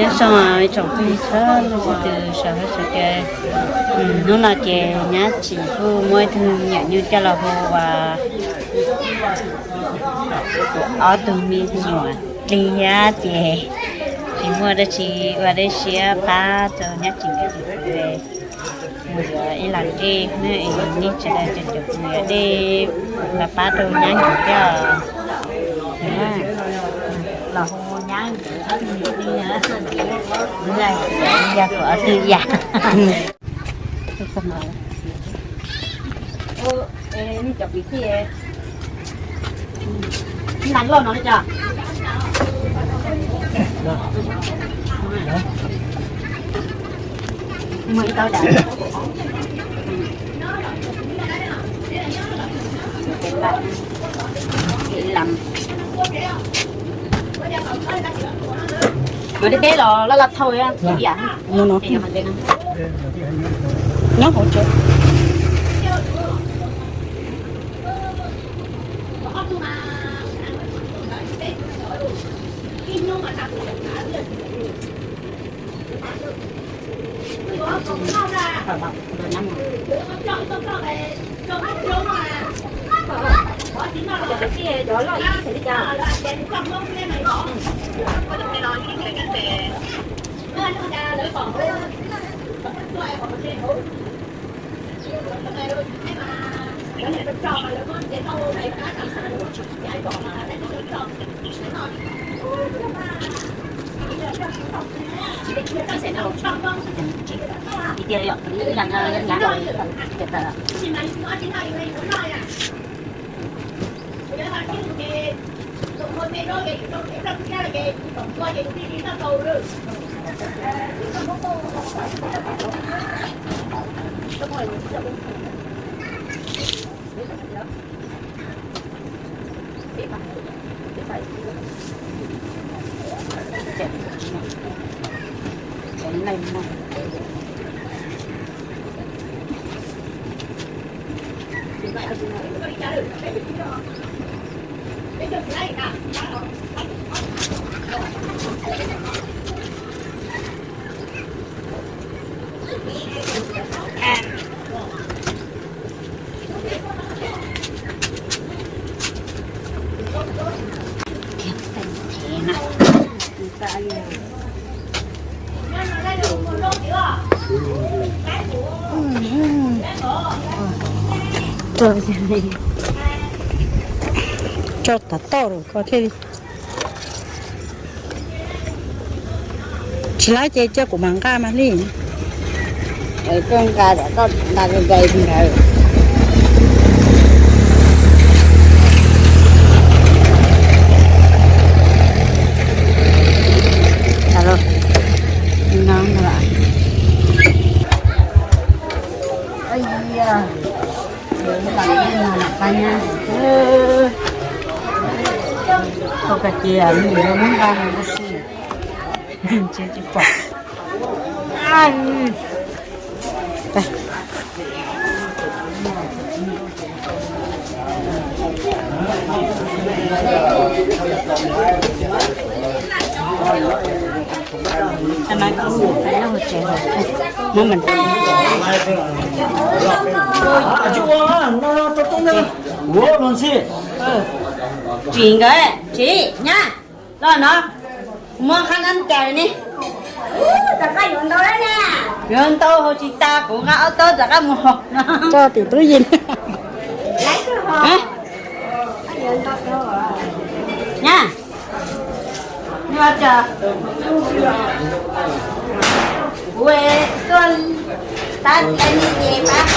Nyob zoo ib tsoom phooj ywg txhua leej txhua tus sawv daws sawv daws. Hnub no ces nyab tsis kuj muab ib tug nyuam nyuj coj los hu ua ob tug me nyuam dlig thiab ces tsis muaj dab tsi ua dab tsi pab rau nyab tsis nkawd mus yuav ib las dej ne, nej sawv daws cov mus yuav dej los pab rau nyab nkawd thiab. Los hu nyab nkawd ob tug me nyuam dlig, yog kuv ob tug yam. Nas loj no li cas? Muaj ib tau dam. Mas deb deb los loj loj thauj, ib yam no. Nyob hauv tsev. Tso tav toj rau koj thiaj li. Tsis laib ces cia kuv mam nqa mas li. Koj nqa, koj nqa nqa ntawd. Koj ka cia nws muab nqa mus ua si. Tsis pom. Tsis nkawd tsis nyab. Los no, muab qhab nab cas ne. Yuav ntau hauv tsis tas, kuv nqa ob taub rov qab mus hauv no. Tso tim tub yees. Nyab, nyuaj cas. Kuv tuaj tab tia ni ces pab.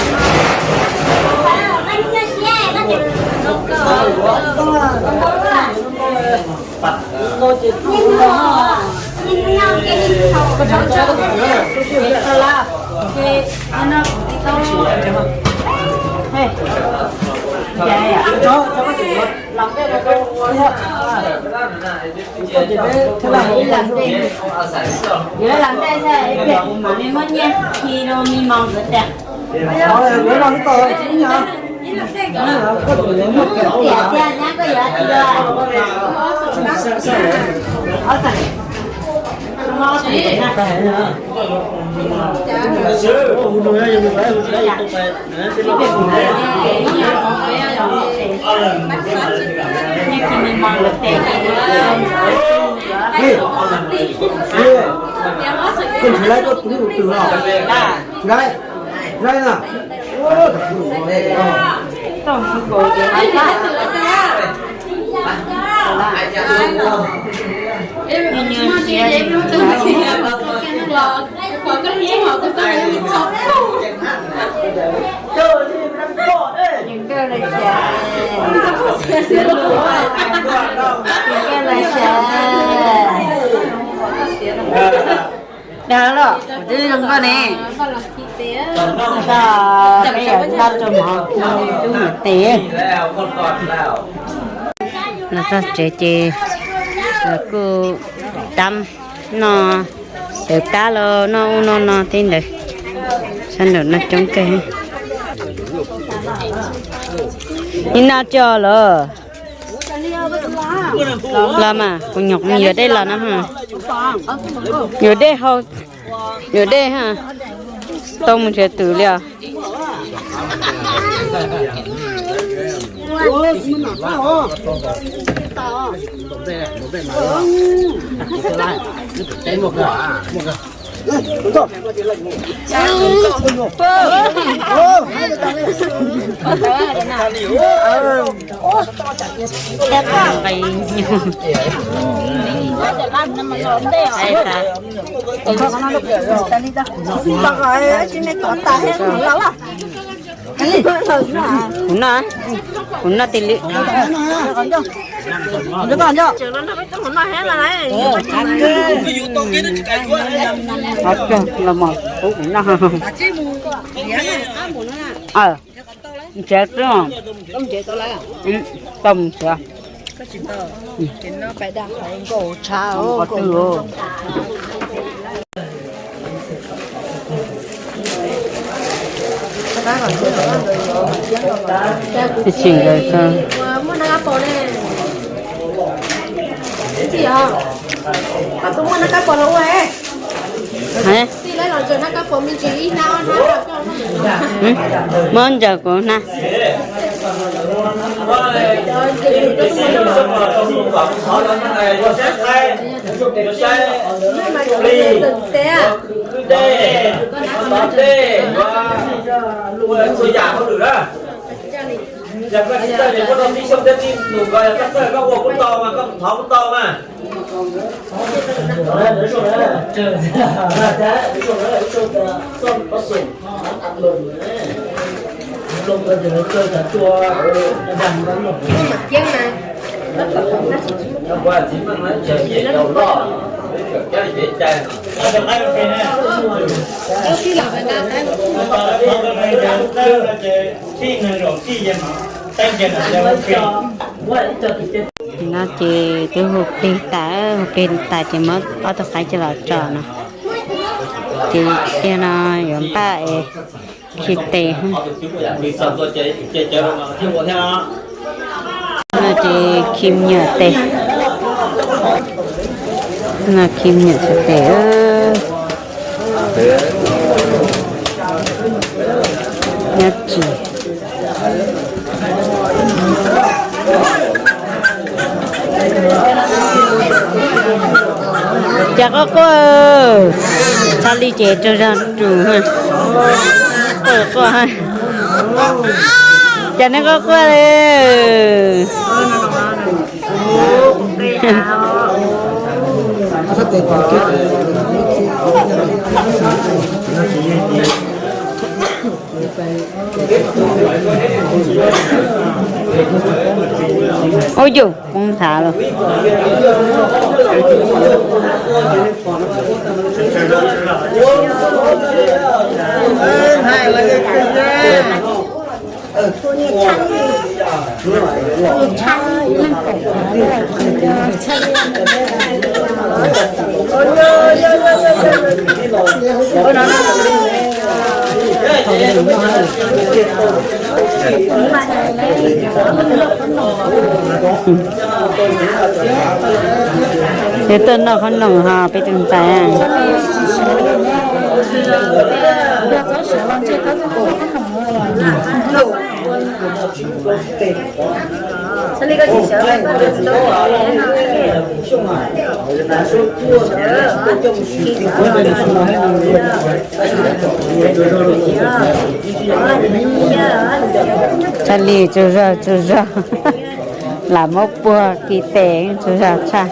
Yuav lam dej thiab, ib pliag kuv mam li muab nyiaj khi rau me mos nkawd tias. Tias tias nyab koj yuav tias. Dag los twb zoo nkauj ne. Peb yuav ntaj rau mov, tub niam tes. Los txog tsev ces lawv kuj tab noj, tawv tab los noj ub noj no tib ntawd. Sab nraum no coob kawg. Ib noj tso lawm. Los mas kuv nyuam qhuav yuav dej los no. Yuav dej hau, yuav dej ha. Tau mus nrhiav twm li os. Kuv noj, kuv noj tis li. Los mas kuv noj. Nrhiav twb, tau mus nrhiav. Ib txhis nkawd ko. Muab ntsaws kuv na. Yog koj tsis txawj ces muab rau tib xyoo thiab tib nus ko, yog koj txawj koj ua kuj tau mas koj thov kuj tau mas. No ces twb hu plig tas, hu plig tas ces muab ob tug qaib coj los tso no. Ces tiag no yuav npaj es khi tes. No ces khi me nyuam tes. No khi me nyuam tes. Nyob tsis Cas quaj quaj, txhaj li ces rau zog rus, quaj quaj, cas nej quaj quaj li. Ua yus poob nthav. Los. Yuav tuaj noj qhob noom ho peb tus ntxhais. Txhaj li tsaug zog tsaug zog, lam muab puag kis tes tsaug zog tshaj.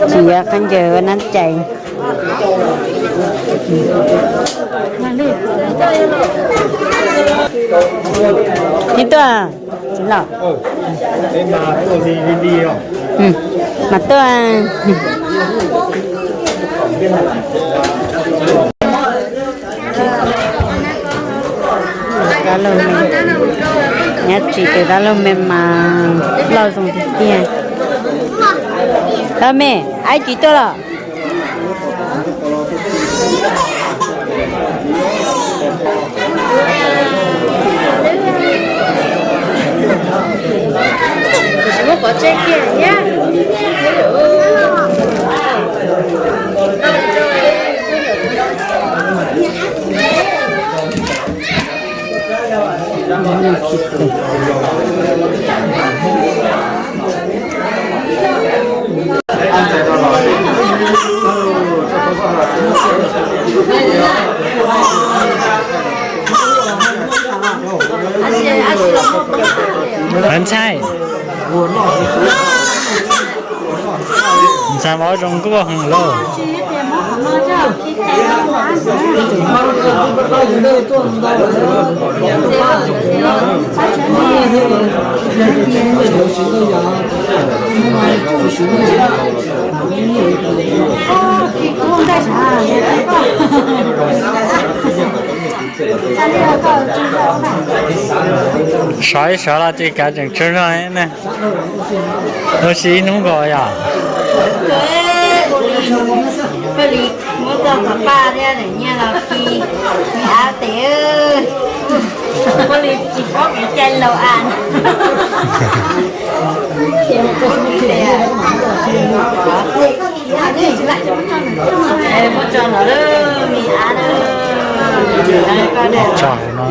Tsis yog khaub ncaws ua nab cais. Ib tuaj, tsis los. Mas tuaj. Dab laug me, nyob tsis tus dab laug me mas loj zoo tiag tiag. Dab laug me, ab tsis tuaj los? Ntxhais, ntxhais mov zoo nkauj heev lauj. Sov ib sov los tsis kav tseem tsaug zog ne. Ua si ib hnub nkaus yom. Muab txog tom paj thiab daim nyiaj los khi me ab tes, ua li tsis paub kev cai laus as. Muab tso los lawm me ab. Tso no.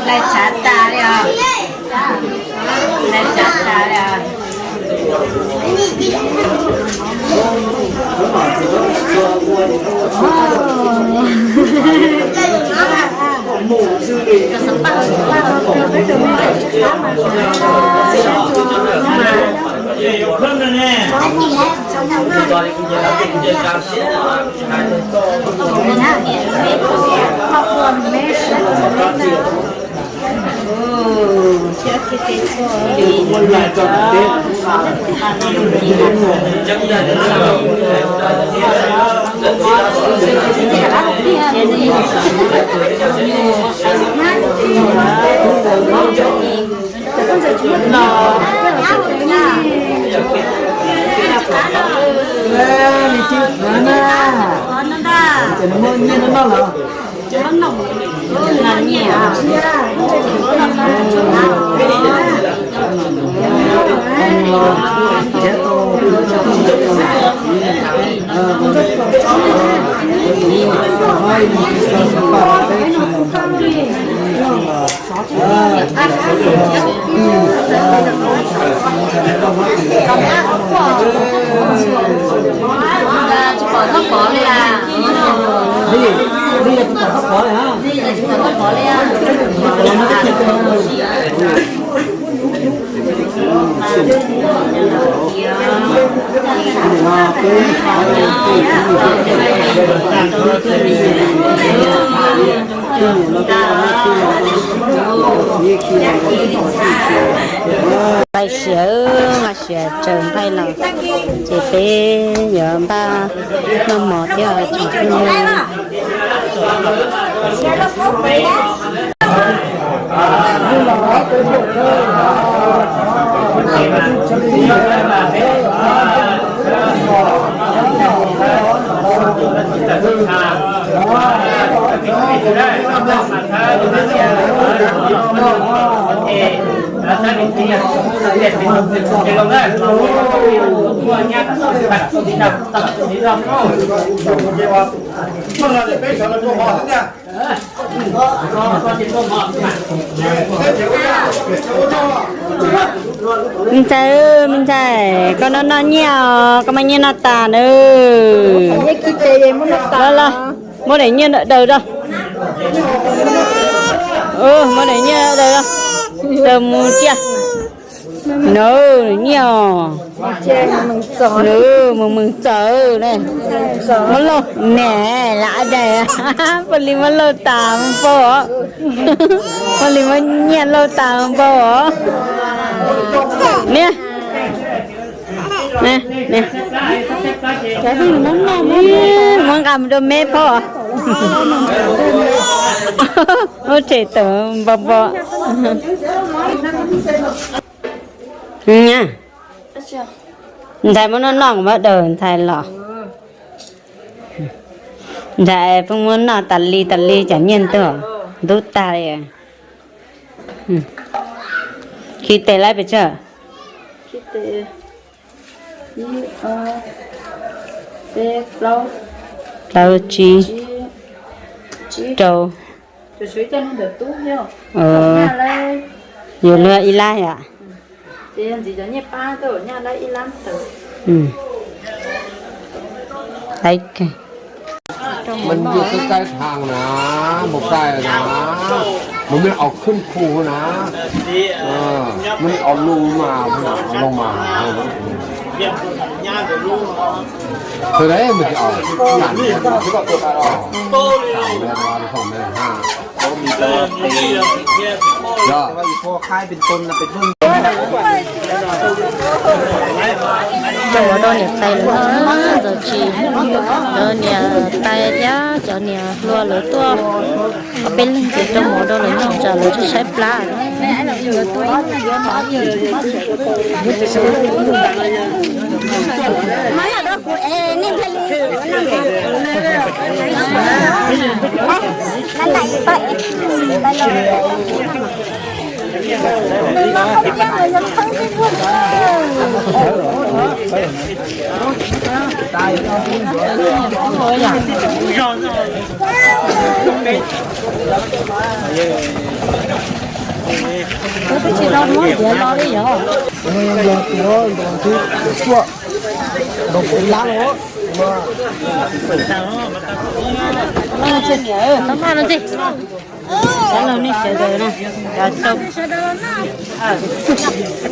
Lais tshav tas li os. Lais tshav tas li os. Tsis pom txhob pov li a. Tsis pom txhob pov li a. Nqaij siav, nqaij siav tsaws nqaij los, ces peb yuav npaj noj mov thiab tsoom phooj ywg. Me ntxhais, me ntxhais, koj noj noj nyiaj os, koj muaj nyiaj noj tas na. Los los, muab daim nyiaj daws rau. Muab daim nyiaj daws rau. Daws mus cia. Nws nyiaj os. Nws mus mus txawv ne. Muab lauj ne, lam daim. Paj li muab lauj tas mus npau os. Paj li muab nyiaj lauj tas mus npau os. Niam, muab nqa mus rau me phauj. Muab tshem tawm npo npo. Ntxhais muab noj noj kuv muab daws ntxhais los. Ntxhais pheej muab noj tas li tas li cov nyiaj ntug ntub tag li. Khi tes laib pes tsawg? Plaub, tsib, rau. Yus luag ib lab yom. Rau ua rau niam tais lawv ntxawm tsis, lawv niam tais thiab cov niam hluas lawv tuaj ob peb leeg ces rau mov rau lawv noj tsam lawv tsis tshaib plab. Kuv twb tsis tau muab ntiav los li yog. Los tuav nrog tib tuav tuaj, nrog kuv lab los. Tau maj no txi. Cov laug nej sawv daws na, cov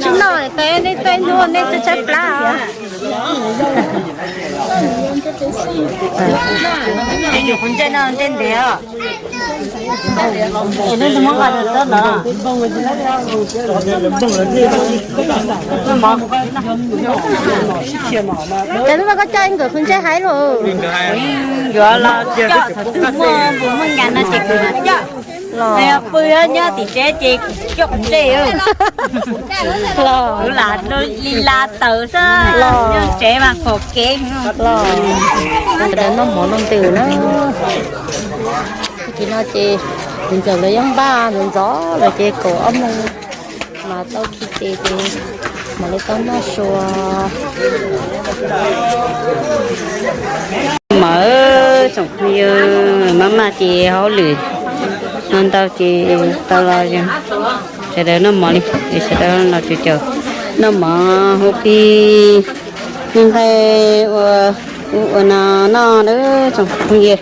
tsis noj tes nej txaij ntuag nej tshaib tshaib plab os. Nyuam qhuav ntsej no ntsej ntev os. Es nej tus muab nqa rau txob ntawd. Cov lub no koj coj ib nkawm qhov ntsej haib lauj. Yuav los coj thaum twg muaj npus muaj ncas no ces kuv mam coj. Los pw nyob tim tsev ces coj qhov ntsej. Los kuv lam li la taws xwb, los nyob tsev mas khom kev. Los sawv daws noj mov noj ntws na. Tag kis no ces ntxawm lawv yeej npaj ntxov ntxov lawm ces kaum ob moos mas tau khi tes ces mam li tau noj sua. Mov tsoom phooj ywg, maj maj ces hauj lwm no ntau ces tau los sawv daws noj mov li, sawv daws los caum caum noj mov hu plig, nqaij ua ub ua no noj na tsoom phooj ywg.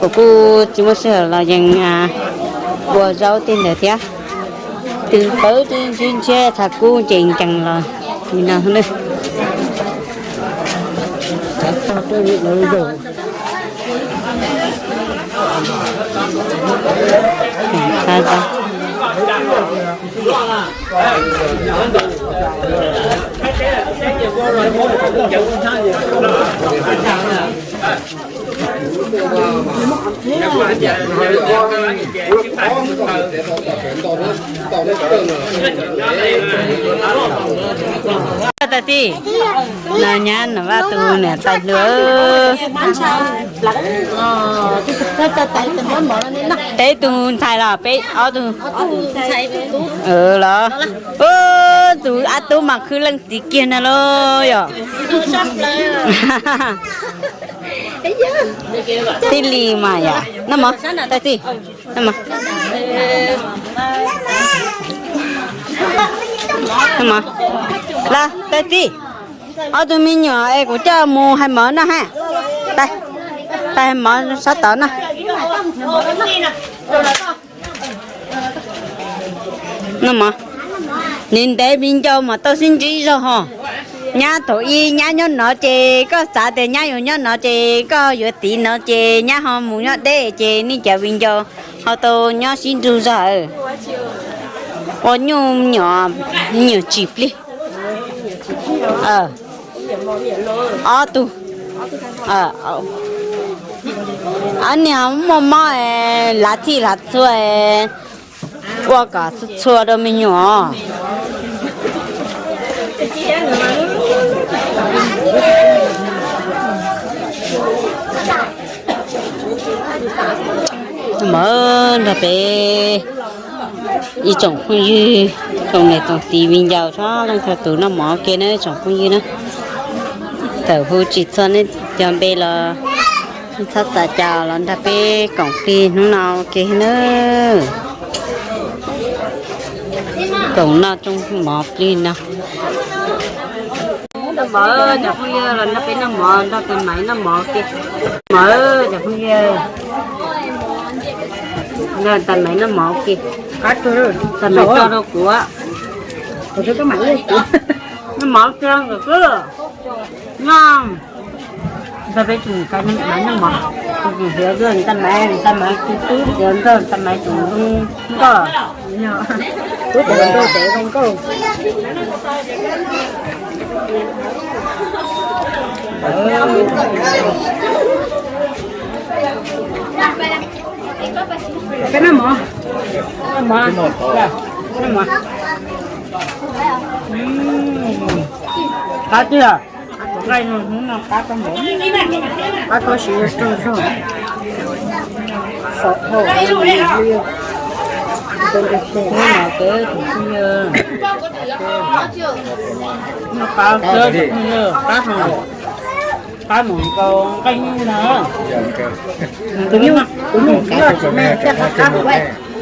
Kuv kuj tsis muaj sij hawm los yeej ua zaub tej ntawd thiab. Twb pawv twb ntshiab ntshiab txhaj kub ncees ncees los li no na. Tais Tij, no nyab Nom Vaj tus niam tais hluas. Peb tus ntxhais los peb ob tug los? Tus ab tub mas khwv leej txiv kiag na lauj yom. Tij li mas yom, noj mov Tais Tij, noj mov. Noj mov. Los Tais Tij, ob tug me nyuam es kuv coj mus hais mov noj ha. Tais, tais hais mov sab tod noj. Noj mov. Ntev ntev viv ncaus mas tau sib ntsib zog ho. Nyab thaum ub nyab nyob no ces koj xav tias nyab yuav nyob no ces koj yuav tiv no ces nyab ho mus nyob deb ces nej cov viv ncaus ho tau nyob sib nrug zog. Ua nyuj nyuam, nyuam tsis plig. Ob tug. Ob niag muaj mob lav txhij lav txhua, ua kom txhua txhua rau me nyuam. Mov nrog peb ib tsoom phooj ywg, tsoom niam tsoom txiv viv ncaus txhua leej txhua tus noj mov ua ke na tsoom phooj ywg na. Thaum hu tsis txog nej cov npe los txhob xav cas los nrog peb koom plig hnub no ua ke na. Koom noj rooj mov plig no. Mov cov phooj ywg los nrog peb noj mov, nrog tais Maiv noj mov ua ke. Mov cov phooj ywg, nrog tais Maiv noj mov ua ke. Tais Maiv tso rau kuv. Noj mov kiag nkawd xwb. Noj. Nrog peb tus tais Maiv noj mov, tus hliav dua tais Maiv, tais Maiv tus tub hliav nkauj, tais Maiv tus zoo nkauj. Tus hliav nkauj tes zoo nkauj. Peb noj mov, noj mov, noj mov. Qab tiag. Nqaij no hnub no qab kawg nkaus, qab kawg siv raug zog. Saum hauj hnub no peb tus phooj ywg, noj qab xwb tus phooj ywg, qab hau, qab mus nkaus nqaij nyuj na. Tus nyuj, tus nyuj tsis noj tsis me thiaj qab qab.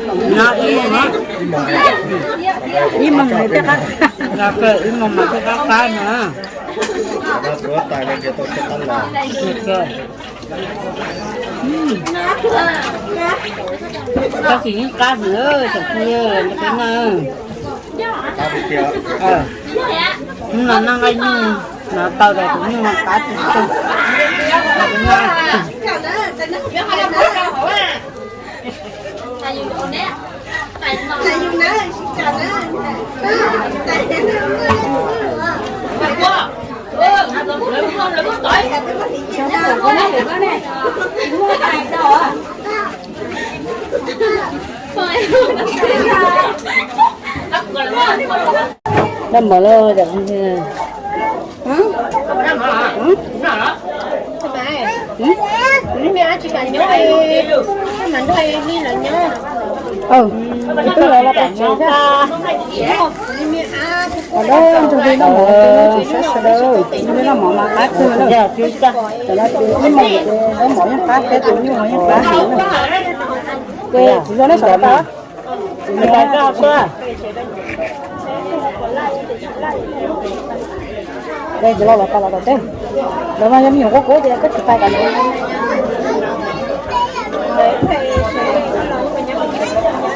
No ib moos no, ib moos mas thiaj qab, ib moos mas thiaj qab qab no. Tab sis yeej qab heev tsoom phooj ywg, noj peb noj. Hnub no noj nqaij nyuj no tau los tus nyuj no qab tsis tau. Noj mov lawm. Twb los los pem tsev thiab. Os, ntsug li noj mov, sawv daws, ntsug li noj mov mas qab kawg lawm. Tam no ces ib moos ces zaub mov yeej qab thiab, tus nyuj mov yeej qab heev na. Ces kuv yog neb sawv daws tau. Ces los los pais los tom teb. Lawv mas yog me nyuam kub kub ces koj tsis pais kom lawv.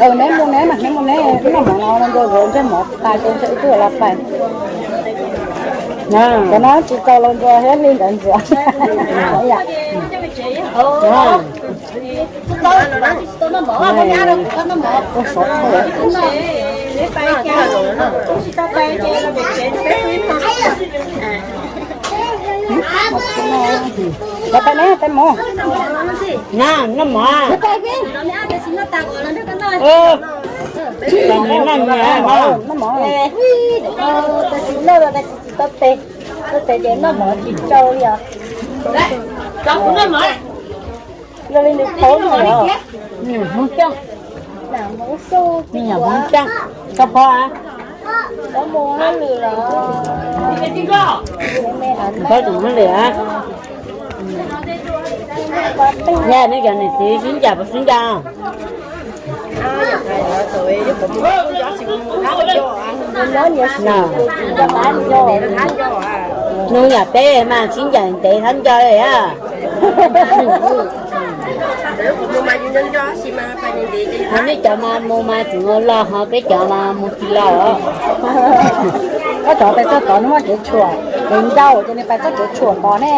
Neb mus neb mas, neb mus neb, noj mov no los ntawd ntsej mov tas ces ntshe wb twb los pais. Cov no tsis tau los ntxuav thiab li ntawd ntxuav. Los pais ne, pais mus. Na, noj mov. Noj mov. Tau tes, tau tes ces noj mov tsis tsau li os. Yog li nws phob no os. Hmoob Xyooj, me nyuam Hmoob Xyooj, koj phob a? Phob tus hmoob lwm a. Yog nej cov niam txiv sib ncaim puas sib ncaim? Hnub yam peb mas sib ncaim ntev thab nco li a. Ho nej cov mas mus mas tseem los, ho peb cov mas mus tsis los. Koj cov pais txog tod nws muaj kev tshuam, kev ncauj ces nws pais txog kev tshuam tod ne.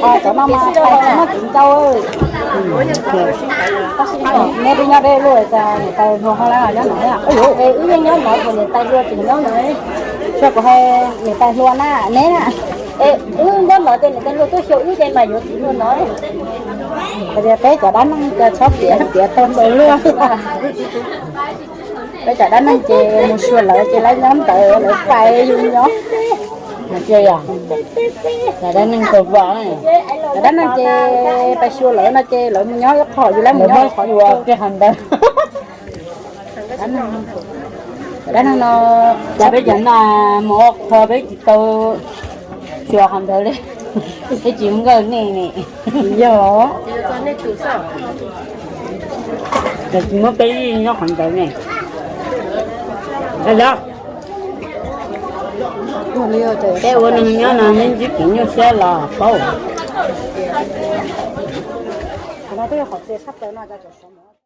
Ho cov no mas pais tsis muaj kev ncauj. Neb peb nyob deb luaj cas niam tais hluas ho lawv nyob no. Wb yeej nyob no, niam tais hluas tseem nyob no. Xyov kuv hais niam tais hluas na, neb na. Wb nyob no ces niam tais hluas tuaj xyuas wb ces mas yuav txiv hluas no. Hais tias peb cov dab neeg cas txhob piav, piav tau ntau luaj. Peb cov dab neeg ces mus xyuas lawv ces lawv nyob ntawd lawv pais yus nyob. Cov dab neeg tau vau, cov dab neeg ces pais xyuas lawv no ces lawv mus nyob ib qho, yus lawv mus nyob ib qho, yus qhov ntawd. Cov dab neeg no, cas peb cov no mus ua qho peb tsis tau xyuas qhov ntawd li, peb tsis nkawj nej ne. Yog, tsis muab peb nyob qhov ntawd ne. Peb ua neeg nyob no neb ntsib kev nyuaj siab los paub.